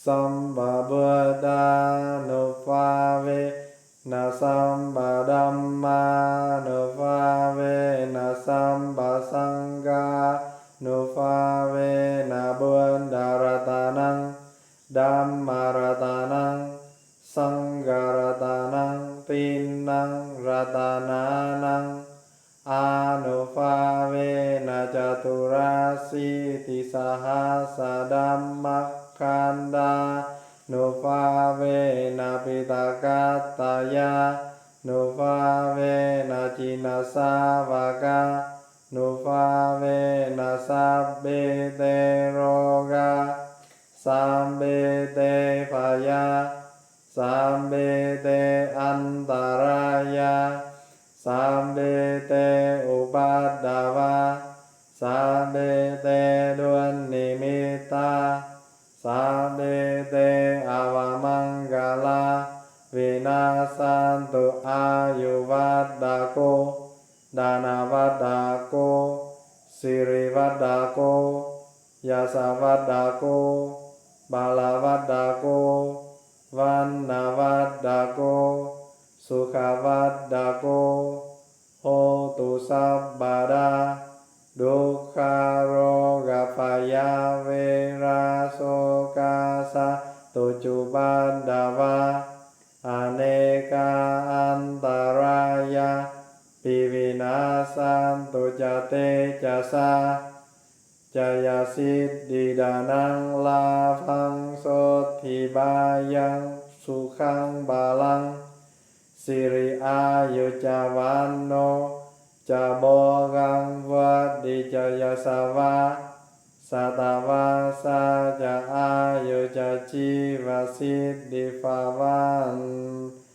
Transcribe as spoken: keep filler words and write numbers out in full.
Sabbabuddhānubhāvena sabbadhammānubhāvena sabbasaṅghānubhāvena buddharatanaṃ dhammaratanaṃ saṅgharatanaṃ tiṇṇaṃ ratanānaṃ ānubhāvena caturāsītisahassadhammakkhandhānubhāvena piṭakattayānubhāvena jinasāvakānubhāvena sabbe te rogā sabbe te bhayā sabbe te antarāyā sabbe te upaddavā sabbe te dunnimittā sabbe te avamaṅgalā vinassantu. Āyuvaḍḍhako dhanavaḍḍhako sirivaḍḍhako yasavaḍḍhako balavaḍḍhako vaṇṇavaḍḍhako sukhavaḍḍhako hotu sabbadā. Dukkharogabhayā verā sokā sattu cupaddavā anekā antarāyāpi vinassantu ca tejasā. Jayasiddhi dhanaṃ lābhaṃ sotthi bhāgyaṃ sukhaṃ balaṃ siri āyu ca vaṇṇo ca bhogaṃ vuḍḍhī ca yasavā satavassā ca āyū ca jīvasiddhī bhavantu.